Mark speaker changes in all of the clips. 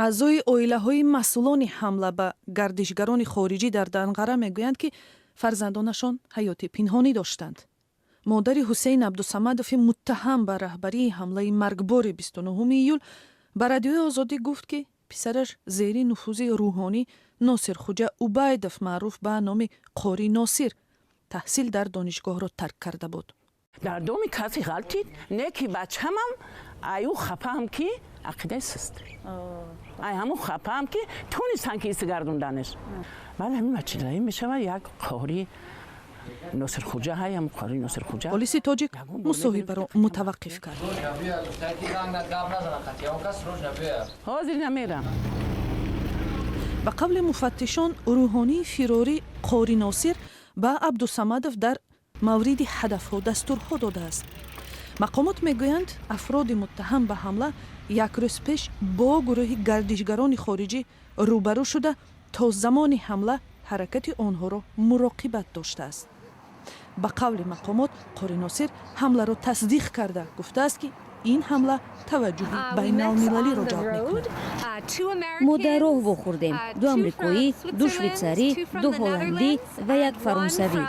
Speaker 1: Аъзои оилаҳои масъулони ҳамла ба гардишгарони хориҷӣ дар Данғара мегӯянд, ки фарзандонашон ҳаёти пинҳонӣ доштанд. Модари Ҳусейн Абдусамадови муттаҳам ба раҳбарии ҳамлаи маргбори 29 июл ба Радиои Озодӣ гуфт, ки писараш зери нуфузи рӯҳонӣ Носирхуҷа Убайдов, маъруф ба номи Қори Носир, таҳсил дар донишгоҳро тарк карда буд.
Speaker 2: Дар доми касе ғалтид, не ки бачамам аю хафаам, ки ақидаи суст, ай ҳамун хафаам, ки тонистан ки истигардонданаш. Баъд ҳамин бачадаи мешавад як Қори Носирхуҷа, ҳай ҳам Қори Носирхуҷа.
Speaker 1: Полиси тоҷик мусоҳибаро мутаваққиф кард.
Speaker 2: Ҳозир намерам.
Speaker 1: Ба қавли муфаттишон, рӯҳонии фирорӣ Қори Носир ба Абдусамадов дар мавриди ҳадафҳо дастурҳо додааст. Мақомот мегӯянд, афроди муттаҳам ба ҳамла як рӯз пеш бо гурӯҳи гардишгарони хориҷӣ рӯбарӯ шуда, то замони ҳамла ҳаракати онҳоро муроқибат доштааст. Ба қавли мақомот, Қори Носир ҳамларо тасдиқ карда, гуфтааст, ки ин ҳамла таваҷҷӯҳи байналмилалиро ҷалб мекунад.
Speaker 3: Мо дар роҳ вохӯрдем: ду амрикоӣ, ду швейтсарӣ, ду ҳолландӣ ва як фаронсавӣ.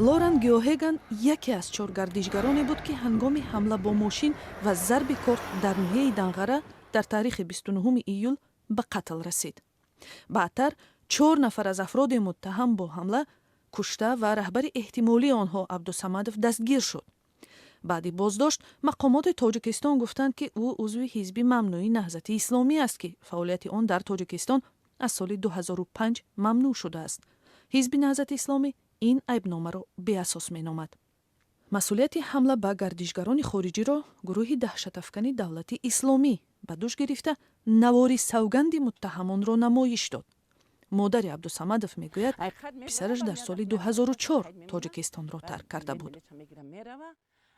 Speaker 1: Лоран Геохеган яке аз чор гардишгароне буд, ки ҳангоми ҳамла бо мошин ва зарби корт дар ноҳияи Данғара дар таърихи 29 июл ба қатл расид. Баъдтар чор нафар аз афроди муттаҳам бо ҳамла кушта ва раҳбари эҳтимолии онҳо Абдусамадов дастгир шуд. Баъди боздошт мақомоти Тоҷикистон гуфтанд, ки ӯ узви ҳизби мамнӯи Наҳзати Исломӣ аст, ки фаъолияти он дар Тоҷикистон аз соли 2005 мамнӯъ шудааст. Ҳизби Наҳзати Исломӣ ин айбномаро беасос меномад. Масъулияти ҳамла ба гардишгарони хориҷиро гурӯҳи даҳшатафкани Давлати Исломӣ ба дӯш гирифта, навори савганди муттаҳамонро намоиш дод. Модари Абдусамадов мегӯяд, писараш дар соли 2004 Тоҷикистонро тарк карда буд.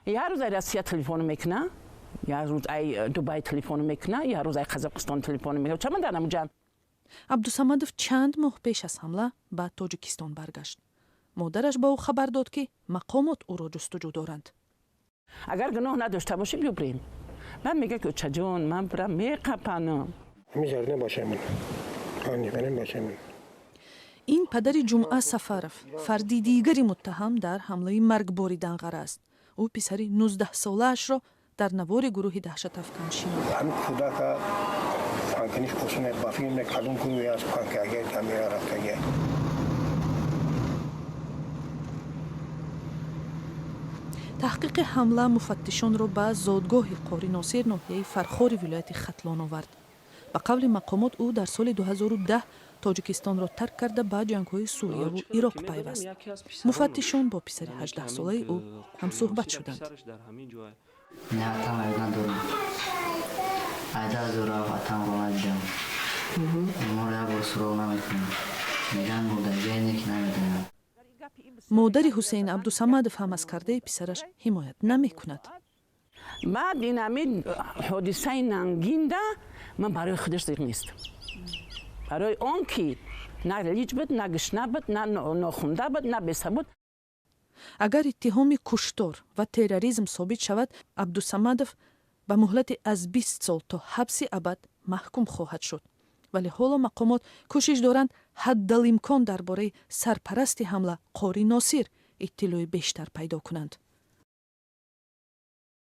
Speaker 2: Як рӯз ай Россия телефон мекуна, як рӯз ай Дубай телефон мекуна, як рӯз ай Қазоқистон телефон мекуна. Чама дар намуҷа.
Speaker 1: Абдусамадов чанд моҳ пеш аз ҳамла ба Тоҷикистон баргашт. Модараш ба ӯ хабар дод, ки мақомот ӯро ҷустуҷӯ доранд.
Speaker 2: Агар гуноҳ надошта бошӣ, биё бирем. Баъд мега, ки очаҷон, ман бирам, меқапанам.
Speaker 1: Ин падари Ҷумъа Сафаров, фарди дигари муттаҳам дар ҳамлаи маргбори Данғара аст. Ӯ писари 19-солаашро дар навори гурӯҳи даҳшатафкан шинохт.
Speaker 4: Ҳамин кӯдака панканиш осоне, ба филме кадом гурӯҳе аст, панкаге тамира рафтаге.
Speaker 1: Таҳқиқи ҳамла муфаттишонро ба зодгоҳи Қори Носир, ноҳияи Фархори вилояти Хатлон овард. Ба қавли мақомот, ӯ дар соли 2010 Тоҷикистонро тарк карда, ба ҷангҳои Сурияву Ироқ пайваст. Муфаттишон бо писари 18-солаи ӯ ҳамсӯҳбат шуданд.
Speaker 5: Не, атам айб надорам. Айда зӯрав атамро надидам. Моро як бор суроғ намекунам, мегӯянд мурдагие, ки намедонам.
Speaker 1: Модари Ҳусейн Абдусамадов ҳам аз кардаи писараш ҳимоят намекунад.
Speaker 2: Баъд ин ҳамин ҳодисаи нангинда ман барои худаш зиқ нестам, барои он ки на лиҷ буд, на гишна буд, на нохунда буд, на бесабуд.
Speaker 1: Агар иттиҳоми куштор ва терроризм собит шавад, Абдусамадов ба муҳлати аз 20 сол то ҳабси абад маҳкум хоҳад шуд. Вале ҳоло мақомот кӯшиш доранд ҳаддалимкон дар бораи сарпарасти ҳамла Қори Носир иттилои бештар пайдо кунанд.